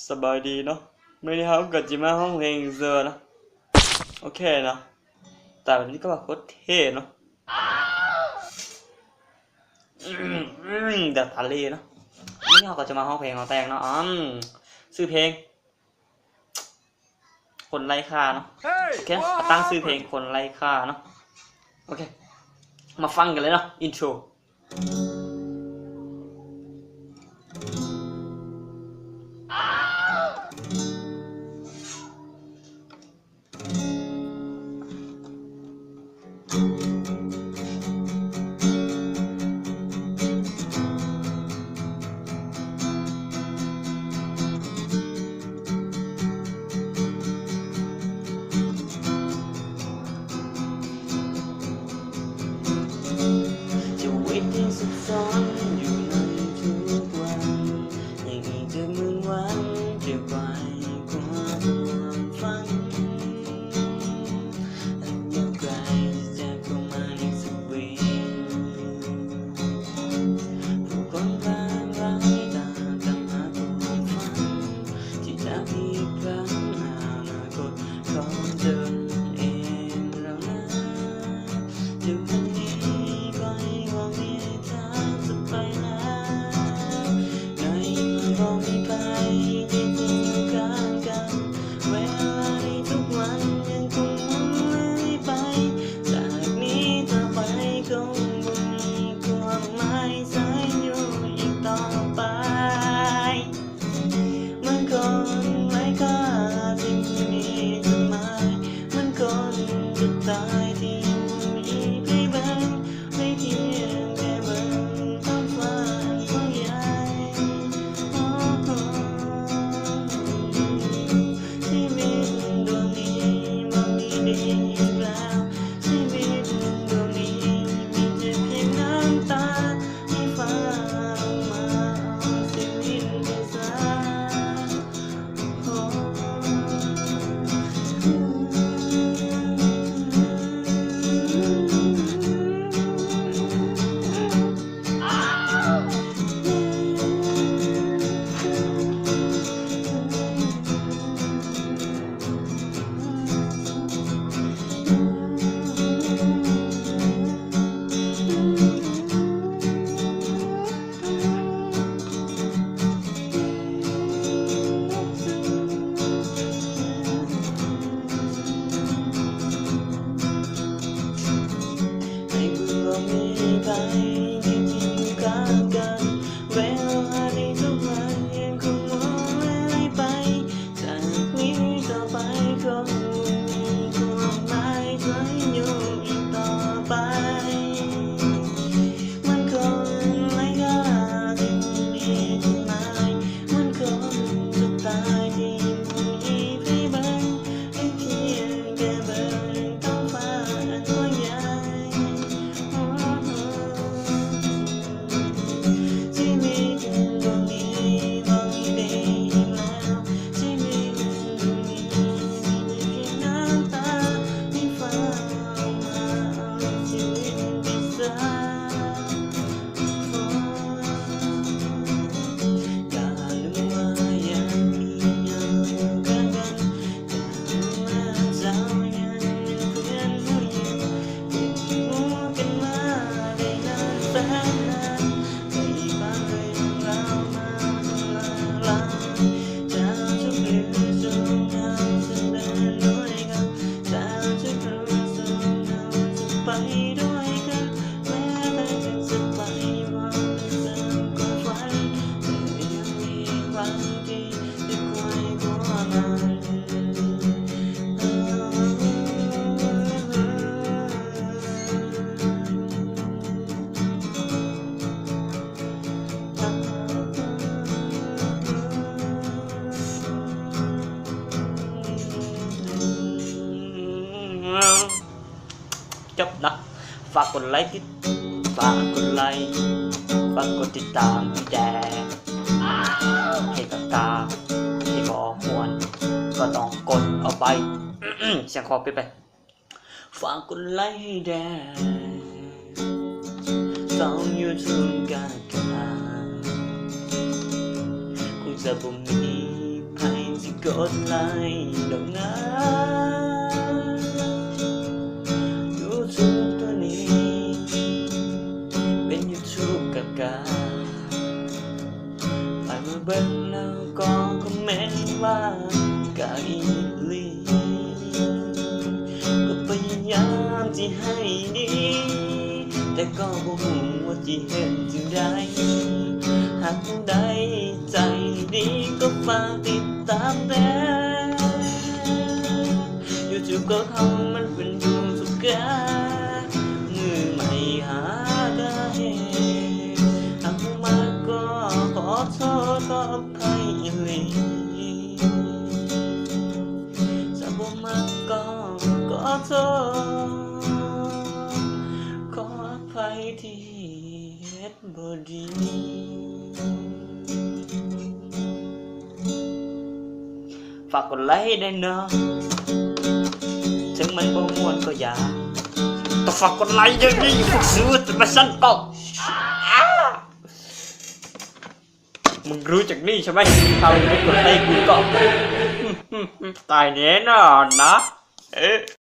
ສະບາຍດີເນາະ, ມື້ນີ້ເຮົາກໍຈະມາຮ້ອງເພງເຊີເນາະ. ໂອເຄເນາະ, ຕາແບບນີ້ກໍວ່າໂຄດເທ່ເນາະ. ອືມ ແບບທະເລເນາະ. ມື້ນີ້ເຮົາກໍຈະມາຮ້ອງເພງເຮົາແຕ່ງເນາະ. ອືມ ຊື່ເພງ ຄົນໄຮ້ຄ່າເນາະ. ໂອເຄ ຕັ້ງຊື່ເພງຄົນໄຮ້ຄ່າເນາະ. ໂອເຄ ມາຟັງກັນເລີຍເນາະ ອິນໂທ. ຊີວິດທີ່ຊັບຊ້ອນຢູ່ໃນທຸກໆວັນ ຍັງອີກຈະໝື່ນວັນ ຈະໄຂວ່ຄວ້າຄວາມຝັນ ອັນຍາວໄກຈະເຂົ້າມາໃນຊີວິດ ຜູ້ຄົນຫຼາກຫຼາຍຕ່າງຕາມຫາຄວາມຝັນ ທີ່ຈະພລິກຜັນອະນາຄົດຂອງຕົນເອງເຫຼົ່ານັ້ນ. ຢູ່ວັນນີ້ຂ້ອຍຫວັງໃຫ້ທ່ານຈະໄປແລ້ວ ໃນເມື່ອບໍ່ມີໃຜທີ່ຈະຢູ່ຂ້າງກັນ ເວລາໃນທຸກວັນຍັງຄົງໝູນຫາຍໄປ ຈາກນີ້ຕໍ່ໄປຄົງບໍ່ມີຄວາມໝາຍໃສ່ຢູ່ອີກຕໍ່ໄປ. ເໝືອນຄົນໄຮ້ຄ່າທີ່ບໍ່ມີຈຸດໝາຍ ເໝືອນຄົນຈະຕາຍທີ່ບໍ່ມີໃຜເບິ່ງ ໄດ້ພຽງແຕ່ເບິ່ງທ້ອງຟ້າກວ້າງໃຫຍ່. ໂອ້ໂຫ ຊີວິດດວງນີ້ບໍ່ມີໄດ້ອີກແລ້ວ ຊີວິດດວງນີ້ມີແຕ່ພຽງນ້ຳຕາ ໃຫ້ຟ້າລົງມາເອົາຊີວິດໄປຊະ. ໂອ້ ໃຫ້ບໍ່ມີໃຜທີ່ຈະຢູ່ຂ້າງກັນ ເວລາໃນທຸກວັນຍັງຄົງໝູນຫາຍໄປ ຈາກນີ້ຕໍ່ໄປຄົງບໍ່ມີຄວາມໝາຍໃສ່ຢູ່ອີກຕໍ່ໄປ ເໝືອນຄົນໄຮ້ຄ່າທີ່ບໍ່ມີຈຸດໝາຍ ເໝືອນຄົນຈະຕາຍທີ່ບໍ່ມີໃຜເບິ່ງ ໄດ້ພຽງແຕ່ເບິ່ງທ້ອງຟ້າອັນກວ້າງໃຫຍ່. ໂອ້ໂຫ ຊີວິດດວງນີ້ບໍ່ມີໄດ້ອີກແລ້ວ ຊີວິດດວງນີ້ມີແຕ່ພຽງນ້ຳຕາ ໃຫ້ຟ້າລົງມາເອົາຊີວິດໄປຊະ. ກະຮູ້ວ່າຍັງມີເຫຍື່ອນກັນ ກະຮູ້ວ່າເຈົ້າຍັງເປັນເພື່ອນຫູຢູ່ ເປັນໝູ່ກັນມາໄດ້ນານແສນນານ ໄດ້ຟັງເລື່ອງລາວມາຫຼາຍ ຈາກທຸກເລື່ອງເຮົາຈະເດີນດ້ວຍກັນ ຈາກທຸກເລື່ອງເຮົາຈະໄປດ້ວຍກັນ ແມ້ແຕ່ຈະໄປບໍ່ເຖິງຄວາມຝັນ ແຕ່ຍັງມີຄວາມທີ່ຈະໄຂວ່ຄວ້າມັນ. ຈົບເນາະ. ຝາກກົດໄລຕິດ ຝາກກົດໄລ ຝາກກົດຕິດຕາມອີ່ແດ່ ເພງກາກາ ເພງບໍ່ມ່ວນ ກໍຕ້ອງກົດເອົາໄປ ສຽງຄໍເປັນໄປ. ຝາກກົດໄລໃຫ້ແດ່ ຊ່ອງຢູທູບກາກາ ຄົງຈະບໍ່ມີ ຊິກົດໄລດອກນາ. ຢູທູບໂຕນີ້ເປັນຢູທູບກາກາ ໃຜມາເບິ່ງແລ້ວກໍຄອມເມັນວ່າກາກອີ່ຫຼີ. ກໍພະຍາຍາມຊິໃຫ້ດີ ແຕ່ກໍບໍ່ຮູ້ວ່າຊິເຮັດຈັ່ງໃດ. ຫາກຜູ້ໃດໃຈດີກໍຝາກຕິດຕາມແດ່. ຢູທູບຂອງເຮົາມັນເປັນຢູທູບກາກາ ມືໃໝ່ຫາກະເຮັດ. ຫາກບໍ່ມັກກໍຂໍໂທດຂໍອະໄພອີ່ຫຼີ. ຖ້າບໍ່ມັກກໍຂໍໂທດຂໍອະໄພທີ່ເຮັດບໍ່ດີ. ຝາກກົດໄລແດ່ເນາະ ເຖິງມັນບໍ່ມ່ວນກໍຢ່າ. ແຕ່ຝາກກົດໄລຢ່າງນີ້ ຝຶກສູດມາຊັ້ນກໍ ມຶງຮູ້ຈັກນີ້ໃຊ່ໄໝ? ຖ້າມຶງບໍ່ກົດໄລກູກໍ ຕາຍແນ່ນອນນະ. ເອີ.